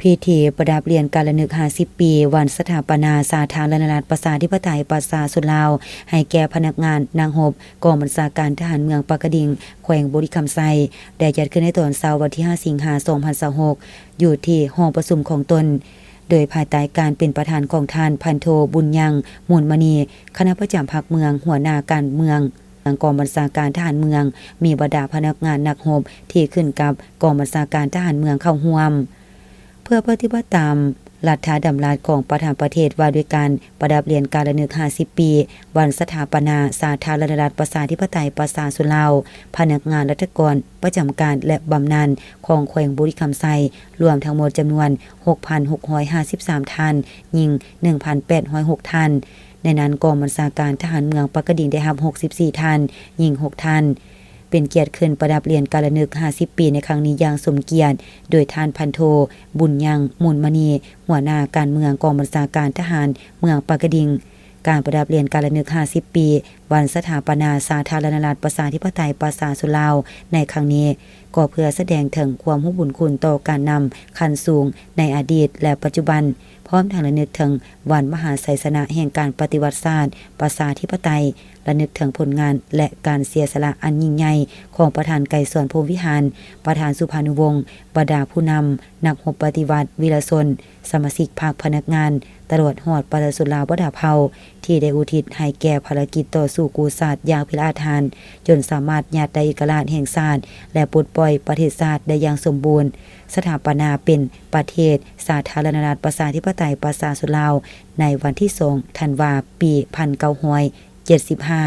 ພິທີປະດັບຫຼຽນກາລະນຶກຫ້າສິບປີ ວັນສະຖາປະນາສາທາລະນະລັດ ປະຊາທິປະໄຕ ປະຊາຊົນລາວ ໃຫ້ແກ່ພະນັກງານ ນັກຮົບ ກອງບັນຊາການທະຫານເມືອງປາກກະດິງ ແຂວງບໍລິຄຳໄຊ ໄດ້ຈັດຂຶ້ນໃນຕອນເຊົ້າວັນທີຫ້າ ສິງຫາ ສອງພັນຊາວຫົກ ຢູ່ທີ່ຫ້ອງປະຊຸມຂອງຕົນ ໂດຍພາຍໃຕ້ການເປັນປະທານຂອງທ່ານພັນໂທ ບຸນຍັງ ມູນມະນີ ຄະນະປະຈຳພັກເມືອງ, ຫົວໜ້າການເມືອງ ກອງບັນຊາການທະຫານເມືອງ, ມີບັນດາພະນັກງານນັກຮົບທີ່ຂຶ້ນກັບກອງບັນຊາການທະຫານເມືອງເຂົ້າຮ່ວມ. ເພື່ອປະຕິບັດຕາມລັດຖະດຳລັດຂອງປະທານປະເທດ ວ່າດ້ວຍການປະດັບຫຼຽນກາລະນຶກຫ້າສິບປີ ວັນສະຖາປະນາສາທາລະນະລັດ ປະຊາທິປະໄຕ ປະຊາຊົນລາວ, ພະນັກງານລັດຖະກອນປະຈຳການ ແລະ ບຳນານຂອງແຂວງບໍລິຄຳໄຊ ລວມທັງໝົດຈຳນວນ ຫົກພັນຫົກຮ້ອຍຫ້າສິບສາມ ທ່ານ, ຍິງ ໜຶ່ງພັນແປດຮ້ອຍຫົກ ທ່ານ. ໃນນັ້ນ ກອງບັນຊາການທະຫານເມືອງປາກກະດິງໄດ້ຮັບ ຫົກສິບສີ່ ທ່ານ, ຍິງ ຫົກ ທ່ານ. ເປັນກຽດຂຶ້ນປະດັບຫຼຽນກາລະນຶກຫ້າສິບປີໃນຄັ້ງນີ້ຢ່າງສົມກຽດ ໂດຍທ່ານພັນໂທ ບຸນຍັງ ມູນມະນີ ຫົວໜ້າການເມືອງກອງບັນຊາການທະຫານເມືອງປາກກະດິງ. ການປະດັບຫຼຽນກາລະນຶກຫ້າສິບປີ ວັນສະຖາປະນາສາທາລະນະລັດ ປະຊາທິປະໄຕ ປະຊາຊົນລາວ ໃນຄັ້ງນີ້ ກໍເພື່ອສະແດງເຖິງຄວາມຮູ້ບຸນຄຸນຕໍ່ການນຳຂັ້ນສູງໃນອະດີດ ແລະ ປັດຈຸບັນ, ພ້ອມທັງລະນຶກເຖິງວັນມະຫາໄຊຊະນະແຫ່ງການປະຕິວັດຊາດ ປະຊາທິປະໄຕ, ລະນຶກເຖິງຜົນງານ ແລະ ການເສຍສະຫຼະອັນຍິ່ງໃຫຍ່ຂອງປະທານໄກສອນ ພົມວິຫານ, ປະທານສຸພານຸວົງ, ບັນດາຜູ້ນຳ, ນັກຮົບປະຕິວັດ, ວິລະຊົນ, ສະມາຊິກພັກ, ພະນັກງານ, ຕະຫຼອດຮອດປະຊາຊົນລາວບັນດາເຜົ່າ ທີ່ໄດ້ອຸທິດໃຫ້ແກ່ພາລະກິດຕໍ່ສູ້ກູ້ຊາດຢ່າງພິລະອາດຫານ, ຈົນສາມາດຍາດໄດ້ເອກະລາດແຫ່ງຊາດ ແລະ ປົດປ່ອຍປະເທດຊາດໄດ້ຢ່າງສົມບູນ, ສະຖາປະນາເປັນປະເທດສາທາລະນະລັດ ປະຊາທິປະໄຕ ປະຊາຊົນລາວ ໃນວັນທີສອງ ທັນວາ ປີ ພັນເກົ້າຮ້ອຍເຈັດສິບຫ້າ.